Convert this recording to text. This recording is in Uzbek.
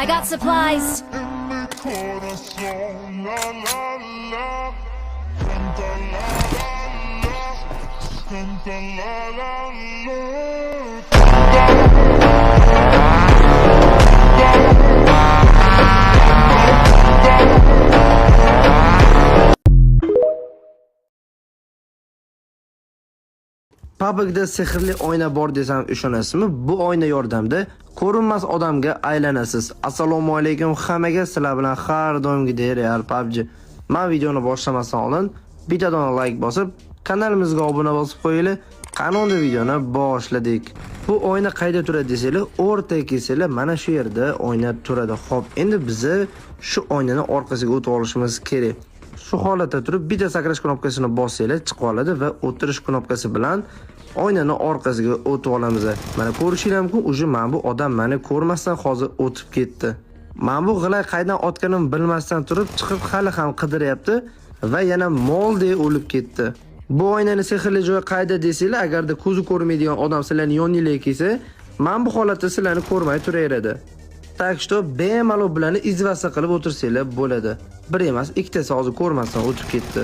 I got supplies. En mi corazón, la la la, canta la la la, canta la la la. PUBG'da sehrli oyna bor desam ishonasizmi? Bu oyna yordamida ko'rinmas odamga aylanasiz. Assalomu alaykum hammaga, sizlar bilan har doimgidek Real PUBG. Men videoni boshlamasdan oldin bitta dona like bosib, kanalimizga obuna bosib qo'yinglar. Qani unda videoni boshladik. Bu oyna qayda turadi desanglar, o'rtaga kelsanglar, mana shu yerda oyna turadi. Xo'p, endi bizni shu oynani orqasiga o'tib olishimiz kerak. Shu holatda turib bitta sakrash knopkasini bossanglar chiqib oladi va o'tirish knopkasi bilan oynani orqasiga o'tib olamiz. Mana ko'rishinglar mumkin, уже mana bu odam meni ko'rmasdan hozir o'tib ketdi. Mana bu g'ilay qaydan otganimni bilmasdan turib chiqib hali ham qidiryapti va yana moldek o'lib ketdi. Bu oynani sehrli joyi qayda desanglar, agarda ko'zi ko'rmaydigan odam sizlarni yoningizga kelsa, mana bu holatda sizlarni ko'rmay turaveradi. Так что bemalol bularni изваться qilib o'tirsanglar bo'ladi. Bir emas, ikkitasi hozir ko'rmasdan o'tib ketdi.